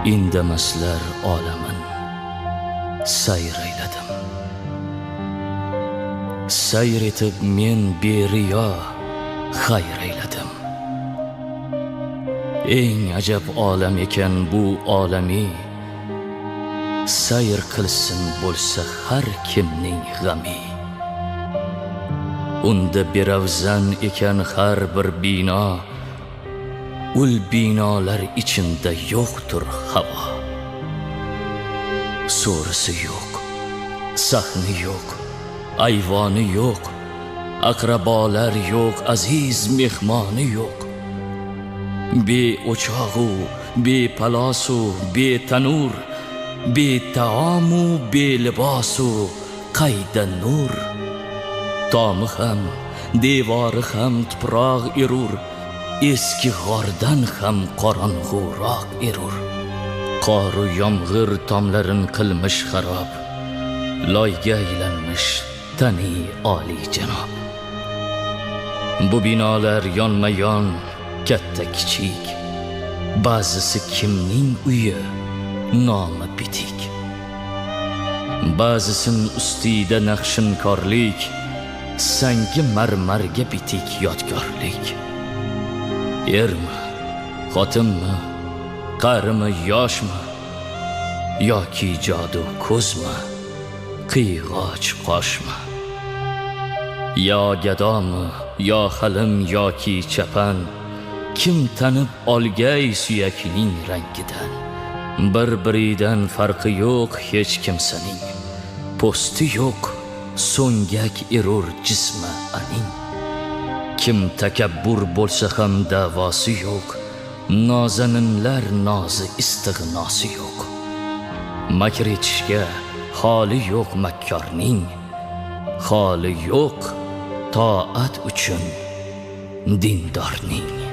Indamaslar olamin sayr ayladim. Sayr etib men beriyo xayr ayladim. Eng ajab olam ekan bu olami, sayr qilsin bo'lsa har kimning g'ami. Unda beravzan ekan har bir bino, ul binolar ichinda yo'qtur havo. So'risi yo'q, sahni yo'q, ayvoni yo'q, aqrabolar yo'q, aziz mehmoni yo'q. Be o'chog'u, be palosu, be tanur, be taomu, be libosu, qayda nur? Tomi ham, devori ham tuproq erur, eski g'ordan ham qorong'uroq erur. Qoru yomg'ir tomlarin qilmish xarob, loyga aylanmish tani oliyjanob. Bu binolar yonma-yon, katta kichik, ba'zisi kimning uyi, nomi bitik. Ba'zisin ustida naqshinkorlik, sangi marmarga bitik yodgorlik. Ermi, xotinmi, qarimi, yoshmi, yoki jodu ko'zmi, qiyg'och qoshmi, yo gadomi, yo halim yoki chapan, kim tanib olgay suyakning rangidan? Bir biridan farqi yo'q hech kimsaning, po'sti yo'q, so'ngak erur jismi aning. Kim takabbur bo'lsa ham da'vosi yo'q, nozaninlar nozi istig'nosi yo'q. Makr etishga holi yo'q makkorning, holi yo'q toat uchun dindorning.